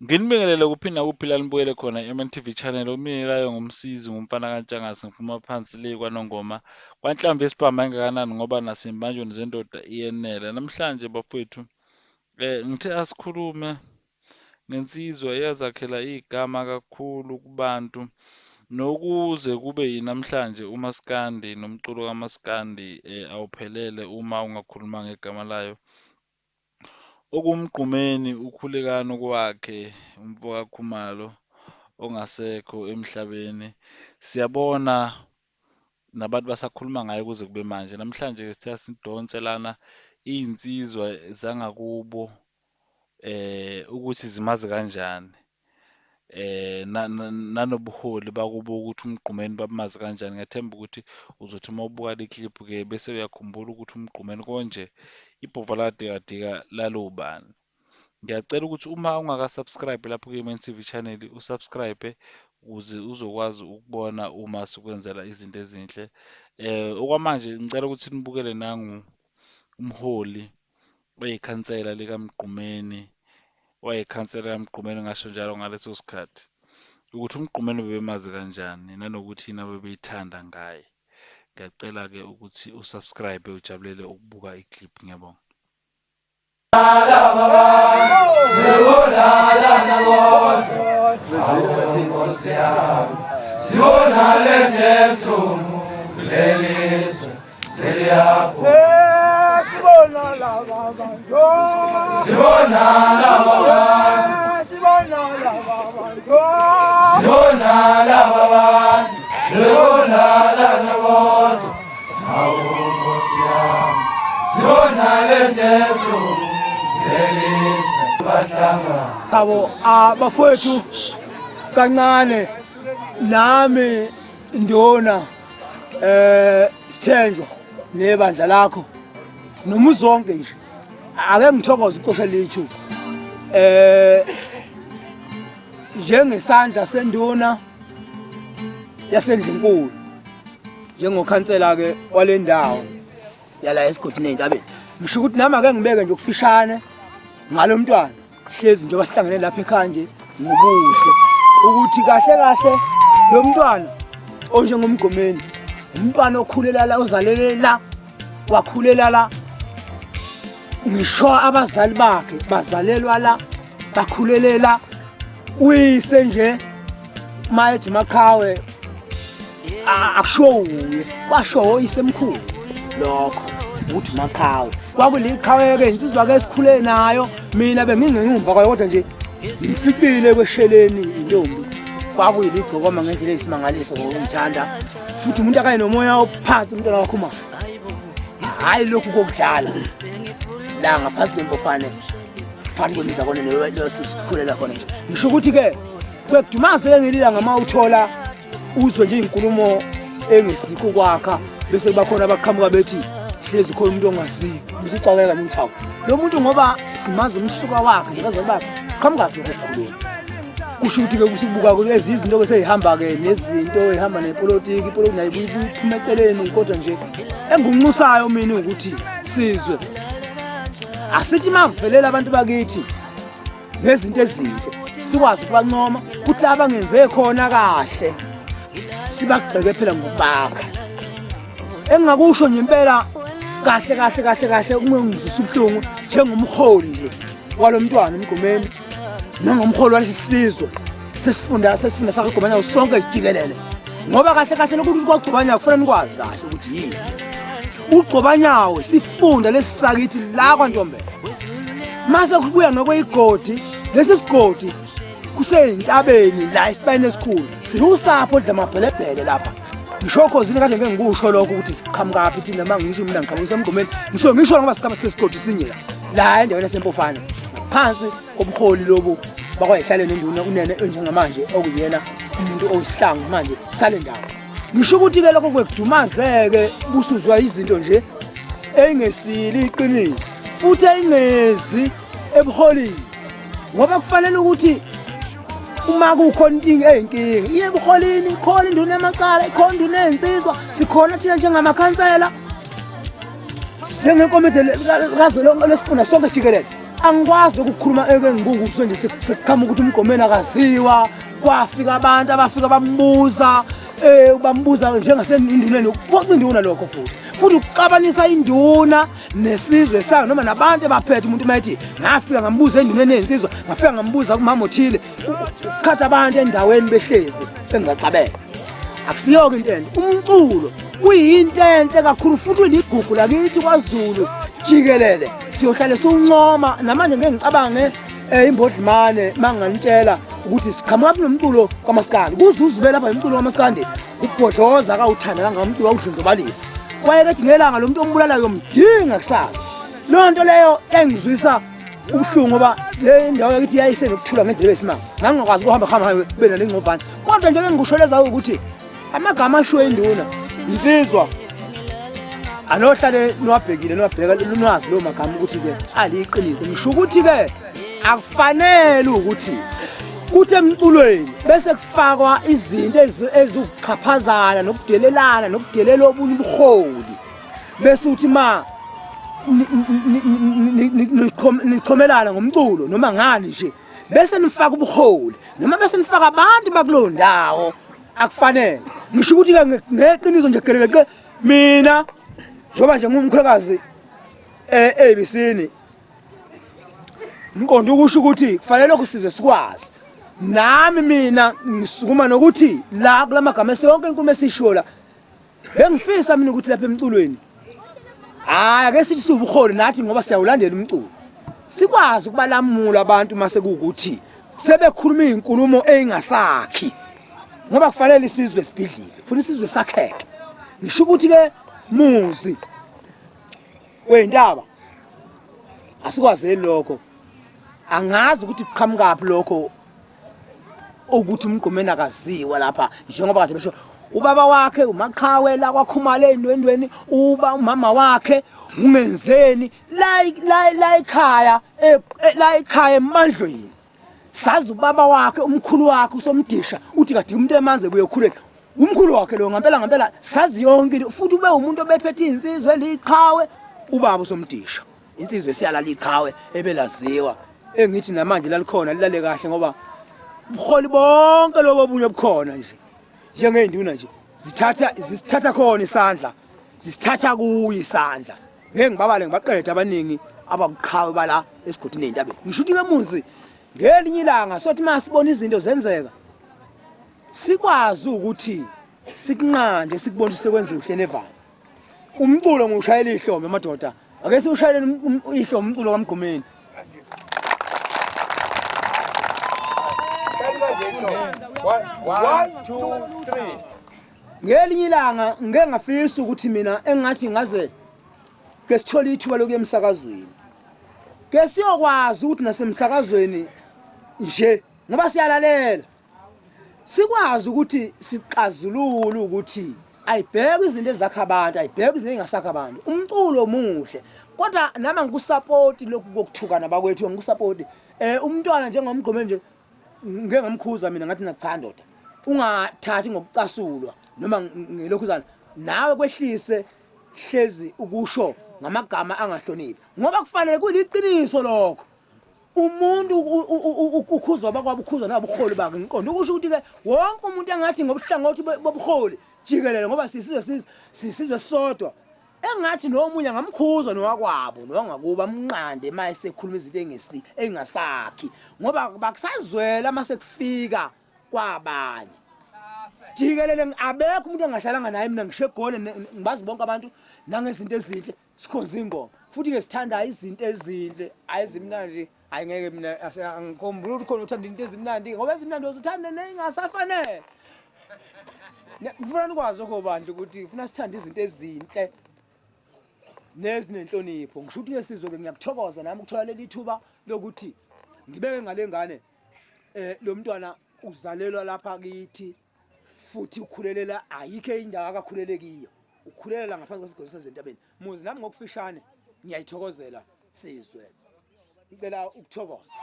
Nginibingelele kuphi nakuphi la nibukele khona i-MNTV channel ominelayo ngumsizi ngumfana kaNtshangase ngiphuma phansi le kwaNongoma kwanhlamvu esibhama engakanani ngoba nasembanjweni zendoda iyenela. Namhlanje bafowethu ngithe asikhulume ngensizwa eyazakhela igama kakhulu kubantu nokuze kube yinamhlanje umaskandi nomculo kamaskandi awuphelele uma ungakhuluma ngegama layo. OkuwuMgqumeni uKhulekani kwakhe umfoka Khumalo ongasekho emhlabeni. Siyabona nabantu basakhuluma ngaye kuze kube manje. Namhlanje-ke sithe asidonse lana iy'nsizwa zangakubo ukuthi zimazi kanjani nanobuholi bakubo ukuthi uMgqumeni babumazi kanjani. Ngiyathemba ukuthi uzothi uma ubuka le clip-ke bese uyakhumbula ukuthi uMgqumeni konje ibhova lakadikadika laliwubani. Ngiyacela ukuthi uma ungaka-subscribe lapho kwi-MN TV channel usubscribe ukuze uzokwazi ukubona uma sikwenzela izinto ezinhle. Okwamanje ngicela ukuthi nibukele nangu umholi oyikhansela likaMgqumeni, owayeyikhansela likaMgqumeni ngasho njalo ngaleso sikhathi ukuthi uMgqumeni bebemazi kanjani nanokuthi yini abebeyithanda ngaye. Ngiyacela-ke ukuthi usubscribe ujabulele ukubuka iclip ngiyabonga. Sibona lento ebuhlungu kulelizwe seliyapho Sibona laba bantu. Sibona laba bantu Sibona laba bantu. Sibona laba bantu sebolala bodwa Hawu Nkosi yami sibona lento ebuhlungu kulelizwe bahlangana Yabo bafowethu kancane nami ndona sithenjwa nebandla lakho nomuzi wonke nje ake ngithokoze uqosha lethu njengesandla senduna yasendlunkulu njengokhansela ke walendawo yala esigodini entabeni ngisho ukuthi nami ake ngibeke nje ukufishane ngalo mntwana hlezi njengoba sihlangene lapha ekhaya nje ngobuhle ukuthi kahle kahle lo mntwana onjengomgomeni umntwana okhulela la ozalele la wakhulela la ngisho abazali bakhe bazalelwa la bakhulele la uyise nje mayethi maqhawe akushiwo uye kwasho oyisemkhulu lokho ukuthi maqhawe kwakuliqhawe-ke insizwa-ke esikhule nayo mina bengingemumva kwayo kodwa nje ngimficile kwesheleni intombi kwakuyiligcokoma ngendlela eyisimangaliso ngokungithanda futhi umuntu akaye nomoya ophansi umntwana wakho uma hhayi lokhu kokudlala la ngaphansi kwempofane phakathi kwemiza kona leyosikhulela khona nje ngisho ukuthi-ke kwekudumaze ngilila ngama uthola uzwe nje inkulumo engesikho kwakha bese kuba khona abaqhamuka bethi hlezi khona umuntu ongaziyo bese uxakeka nje uthi hawu lo muntu ngoba simazi umsuka wakhe nabazali bakhe qhamuka phi ukukhuluma kusho ukuthi-ke kusubuka lezi izinto-ke seyihamba-ke nezinto ey'hamba nepolitiki ipolitiki nayo iphuma eceleni kodwa nje engikunxusayo mina ukuthi sizwe asithi uma kuvelela abantu bakithi ngezinto ezinhle sikwazi ukubancoma ukuthi laba ngenze khona kahle sibagxeke phela ngokubakha engingakusho nje impela kahle kahle kahle kahle kungizwisa ubuhlungu njengomholi nje walo mntwana emgqumeni nangomholi walesi sizwe sesifunda sesifunda sakagobanya sonke jikelele ngoba kahle kahle lokuthi kwagcobanyawo kufanele nikwazi kahle ukuthi yini ugcobanyawo sifunda lesi sakithi la kwantombela mase kubuya ngokweyigodi lesi sigodi kuseyintabeni la esibayeni esikhulu silusapho odla amabhelebhele lapha ngisho khozini kade ngeke ngikusho lokho ukuthi siqhamukaphi thina uma ngisho mina ngiqhamuka emgomeni ngisho ngisho ngoba siqhamuka sisigodi sinye la la endaweni yasempofana phansi kobuholi lobu bakwayihlaleni induna unene enjengamanje okuyena umuntu oyisihlangu manje sale ndawo ngisho ukuthi-ke lokho kwekudumazeke busuzwa izinto nje engesile iqiniso futhi engezi ebuholini ngoba kufanele ukuthi uma kukhona inkinga eyinkinga iye ebuholini ikhona induna yamacala ikhona induna yezinsizwa sikhona thina njengamakhansela njengekomiti kazwelonke lesifunda sonke jikelele. Angikwazi lokukhuluma eke ngikuzwe nje sekuqhamuka ukuthi uMgqumeni akaziwa. Kwafika abantu abafika bambuza, bambuza njengasenduneni, ukuphoxa induna lokho futhi. Futhi ukuxabanisa induna nesizwe sayo noma nabantu abaphethe. Umuntu uma ethi ngafika ngambuza enduneni yezinsizwa, ngafika ngambuza kumama othile, ukukhatha abantu endaweni behlezi bengaxabene. Akusiyoke into enhle. Umculo uyinto enhle kakhulu futhi uligugu lakithi kwaZulu jikelele. Siyohlale siwuncoma. Namanje ngeke ngicabange imbodlimane manganitshela ukuthi siqhamuka kunomculo kaMaskandi. Kuzuze lapha umculo kaMaskandi ubhodloza kawuthanda kangaka umculo, wawudlondlobalisa. Kwaye kethi ngelanga lo muntu ombulalayo yomdinga kusasa. Leyo nto leyo engizwisa ubuhlungu, ngoba le ndawo yakithi yayisenokuthula ngendlela esimanga, ngangingakwazi ukuhamba hamba kube nale ngcovane. Kodwa nje engikusholeza ukuthi amagama ashiwo induna insizwa anohlale niwabhekile, niwabheka, nwazi lowo magama ukuthi-ke aliyiqiniso. Ngisho ukuthi-ke akufanele ukuthi kuthi emculweni bese kufakwa izinto eziwukuxhaphazana nokudelelana nokudelela obunye ubuholi, bese uthi ma nichomelana ngomculo noma ngani nje bese nifaka ubuholi noma bese nifaka abantu bakulowo ndawo. Akufanele. Ngisho ukuthi-ke ngeqiniso nje gelekeqe, mina njengoba nje ngumkhwekazi ey'bisini, ngiqonda ukusho ukuthi kufanele lokhu sizwe sikwazi. Nami mina ngisukuma nokuthi la kulamagama esonke inkulumo esishiwo la, bengifisa mina ukuthi lapha emculweni, hhayi ake sithi siwubuholi nathi, ngoba siyawulandela umculo, sikwazi ukubalamula abantu mase kuwukuthi sebekhuluma iy'nkulumo ey'ngasakhi, ngoba kufanele isizwe sibhidlile, funa isizwe sakheke. Ngisho ukuthi-ke muzi wey'ntaba asikwazeli lokho. Angazi ukuthi kuqhamukaphi lokho ukuthi uMgqumeni akaziwa lapha, njengoba kade besho ubaba wakhe uMaqhawe la kwaKhumalo ey'ndwendweni, uba umama wakhe ungenzeni la la la ekhaya, la ekhaya emandlweni. Sazi ubaba wakhe, umkhulu wakhe uSomdisha, uthi kade umuntu emanzi ebuye ekhuleni, umkhulu wakhe lo ngempela ngempela. Sazi yonke into, futhi ube umuntu obephethe insizwe eliqhawe ubaba uSomdisha, insizwe esiyalala iqhawe ebelaziwa, engithi namanje lalikhona lilale kahle, ngoba ubuholi bonke lobo obunye obukhona nje njengey'nduna nje zithatha zisithatha khona isandla, zisithatha kuyo isandla. Ngeke ngibabale ngibaqede abaningi abakuqhawe bala esigodini ey'ntabeni. Ngisho ukuthi kemuzi ngelinye ilanga sothi uma sibona izinto zenzeka sikwazi ukuthi sikunqande, sikubone ukuthi sekwenza uhle nevalo. Umculo ngiwushayela ihlombe madoda, ake siwushayeleni ihlombe umculo kaMgqumeni. One, two, three. Ngelinye ilanga ngike ngafisa ukuthi mina engathi ngaze ke sithole ithuba lokuya emsakazweni, ke siyokwazi ukuthi nasemsakazweni nje, ngoba siyalalela, sikwazi ukuthi sixazulule ukuthi ayibheke izinto ezakha abantu, ayibheke izinto ezingasakha abantu. Umculo muhle, kodwa nami angikusapoti lokhu kokuthukana bakwethu, angikusapoti. Umntwana njengomgqome nje ngike ngamkhuza mina, ngathi cha ndoda, ungathathi ngokucasulwa noma ngelokhuzana, nawe kwehlise hlezi ukusho ngamagama angahloniphi, ngoba kufanele kuliqiniso lokho. Umuntu ukhuzwa bakwabo, ukhuzwa nabuholi bakhe. Ngiqonda ukusho ukuthi-ke wonke umuntu engathi ngobuhlangothi bobuholi jikelele, ngoba sisizwe sisizwe sisodwa, engathi nomunye angamkhuzwa nowakwabo nowangakubo, amnqande uma esekhuluma izinto engasakhi, ngoba bakusazwela uma sekufika kwabanye jikelele. Abekho umuntu engahlalanga naye mina ngisho egole, ngibazi bonke abantu nangezinto ezinhle. Sikhonza ingoma futhi-ke sithanda izinto ezinhle, hhayi ezimnandi. Hhayi ngeke mina angikhumbuli ukuthi khona uthanda into ezimnandi, ngoba ezimnandi uzothanda ney'ngasafanele. Ngifuna nikwazi lokho bandla ukuthi ngifuna sithande izinto ezinhle nezinenhlonipho. Ngisho ukuthi-ke sizwe-ke ngiyakuthokoza nami ukuthola leli thuba lokuthi ngibeke ngale ngane. Lo mntwana uzalelwa lapha kithi futhi ukhulelela, ayikho indawo akakhulele kiyo, ukhulelela ngaphansi kwesigodi sazentabeni muzi. Nami ngokufishane ngiyayithokozela sizwe, ngicela ukuthokoza.